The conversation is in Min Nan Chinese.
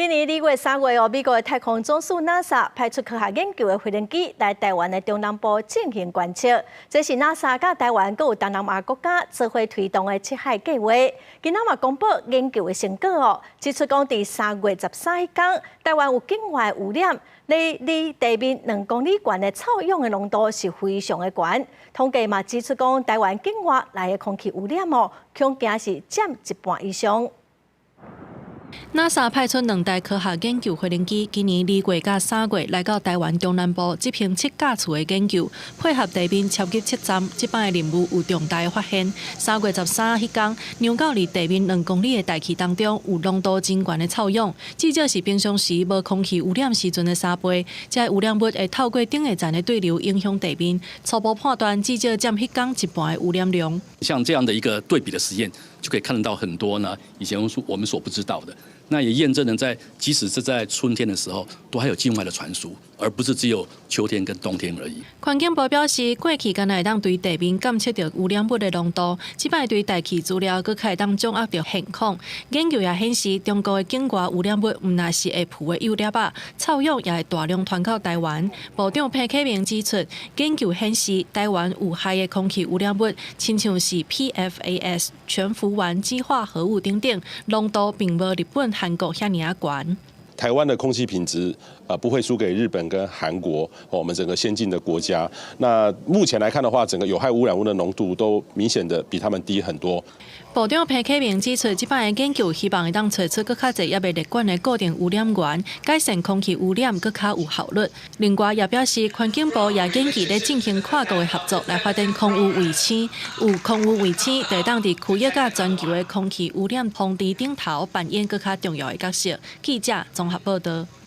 今年2月、3月哦，美國的太空總署 NASA 派出科學研究的飛行機來台灣的中南部進行觀測。這是 NASA 佮台灣閣有東南亞國家做伙推動的七海計劃。今仔嘛公布研究的成果哦，指出講佇3月13彼工，台灣有境外污染，離離地面2公里懸的臭氧的濃度是非常的懸。統計嘛指出講，台灣境外來的空氣污染哦，恐驚是佔一半以上。 NASA 派出兩台科學研究飛行機，今年2月佮3月來到台灣中南部執行七價厝的研究，配合地面超級測站，這擺的任務有重大的發現。3月13彼工，量到離地面2公里的大氣當中有濃度真懸的臭氧，至少是平常時無空氣污染時陣的3倍。這个污染物會透過頂下層的對流影響地面，初步判斷至少佔彼工一半的污染量。像這樣的一個對比的實驗，就可以看得到很多呢，以前我們所不知道的。那也驗證了，在即使是在春天的時候，都還有境外的傳輸，而不是只有秋天跟冬天而已。環境部表示，過去敢若會當對地面監測著污染物的濃度，這擺對大氣資料閣較會當掌握著現況。研究也顯示，中國的境外污染物毋但是會浮的幼粒仔，臭氧也會大量傳到台灣。部長彭啟明指出，研究顯示，台灣有害的空氣污染物，親像是 PFAS、全氟烷基化合物等等，濃度並無日本、韓國遐爾仔懸。台灣的空氣品質不會輸給日本跟韓國，我們整個先進的國家。那目前來看的話，整個有害污染物的濃度都明顯的比他們低很多。部長彭啟明指出，這擺的研究希望會當揣出閣較濟猶未列管的固定污染源，改善空氣污染閣較有效率。另外，也表示環境部也研究咧進行跨國的合作，來發展空污衛星。有空污衛星，就會當佇區域佮全球的空氣污染防治頂頭扮演閣較重要的角色。記者綜合報道。